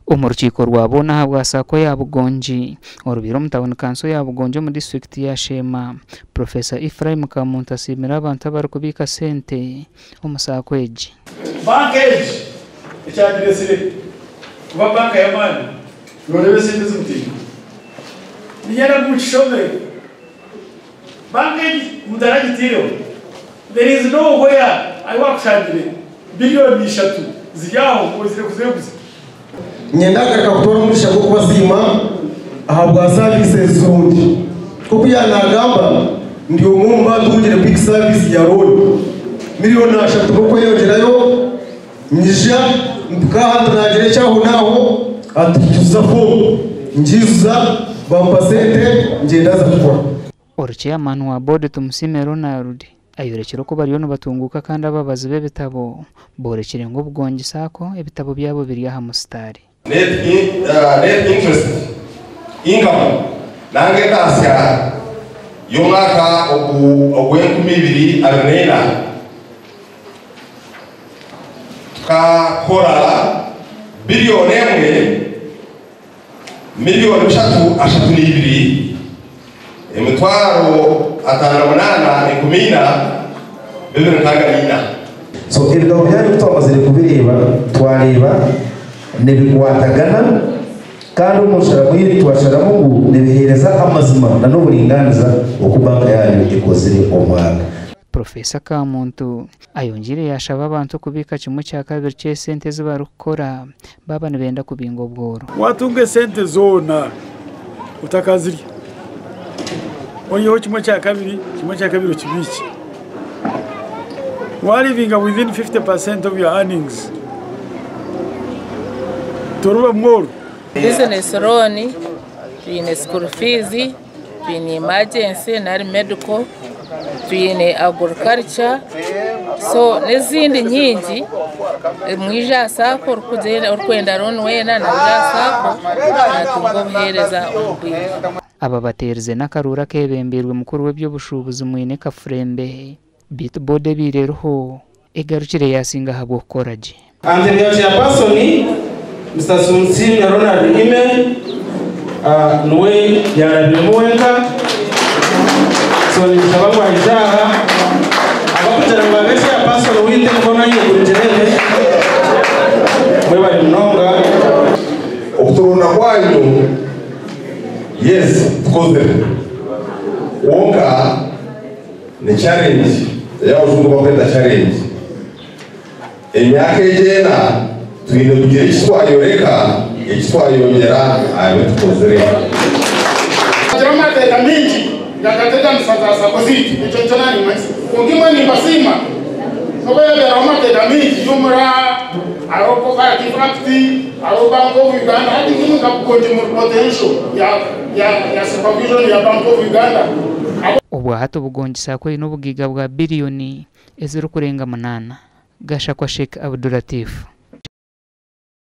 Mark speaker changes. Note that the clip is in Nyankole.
Speaker 1: Omu rukiiko rwa boona ahabwa Sacco ya Bugongi orubaire omu tauni kanso ya Bugongi omu disiturikiti ya Sheema, Professor Ephraim Kamuntu asiimire abantu abarikubiika sente omu Sacco egi.
Speaker 2: Banka egi ekyagiretsire kuba banka y'amaani noreeba esente ezimutaine. Niinyenda ngu mukishome. Banka egi omuntu aragitaireho there is no where ahu wakushangire biliyoni ishatu ziri aho ngu oizire kuzeguza.
Speaker 3: Niinyenda kugaruka kutwara omugisha gw'okubasiima ahabwa services zirungi. Nk'oku yaanagamba, ndi omwe omu baatungire quick service ya loan. Miriyoni ashatu n'okweyongyerayo, nyija mpika aha nti naagira eki ahonaaho ati ijuza foomu. Ngiijuza, bampa sente ngyenda nza kukora.
Speaker 1: Ori Chairman wa boodi Tumusiime Ronald ayorekire oku bariyo nibatunguuka kandi ababazi b'ebitabo boorekire ngu Obugongi Sacco ebitabo byabo biri aha musitaari.
Speaker 4: Net interest income nanga entaasya y'omwaka ogw'enkumi ibiri abiri n'ena tukakora biriyoni emwe Miriyoni bishatu ashatu na ibiri, emitwaro atano na munana, enkumi ina, bibiri nkaaga na ina.
Speaker 5: So ebitabo byanyu ku twamazire kubireeba, twareeba nibikwatagana kandi omu nsharamu yaitu twasharamu ngu nibiheereza amazima na n'oburingaaniza oku banka yaanyu ekozire omwaka.
Speaker 1: Professor Kamuntu Ayongyeire yaashaba abantu kubiika kimwe kya kabiri ky'esente ezi barikukora baaba nibenda kubinga obworo.
Speaker 2: Waatunga esente zoona otakazirya, oiheho kimwe kya kabiri, kimwe kya kabiri okibiikye. Waalivinga within 50% of your earnings, toriba mworo.
Speaker 6: Business loan, twine school fees, twine emergency nari medical, twine agriculture so n'ezindi nyingi mwije aha saako orikwenda loan weena naija aha saako natunga obuheereza omu bwire.
Speaker 1: Aba bateerize n'akaruuru akeebembeirwe mukuru w'eby'obushuubuzi Mwine Kafurembe beitu boodi ebaire eriho egarukire yaasinga ahabw'okukora gye.
Speaker 7: And their chairperson, Mister Tumusiime Ronald Ime, niwe yaarabiremu wenka. So ninshaba ngu aije aha. Abarikugira ngu babe chairperson waitu emikono ahaiguru ngireebe. Mwebare munonga.
Speaker 4: Okuturonda kwanyu yes tukozire kwonka ni challenge ei abajungu bakweta challenge. Emyaka egi ena twine kugira eki twayoreka, eki twayongyera aha bi tukozire.
Speaker 8: Hariho amateeka maingi gakateganisa za sacco zaitu, ekyo nikyo naanimanyisa. Kwonka imwe nimbasiima n'obu yaabaire hariho amateeka maingi y'omura, hariho Cooperative Act, hariho Bank of Uganda, hati imwe nka Bugongi muri potential ya ya supervision ya Bank of Uganda.
Speaker 1: Obwahati Bugongi sacco eine obugaiga bwa biriyoni ezirikurenga munaana. Gashakwa Sheikh Abdulatif.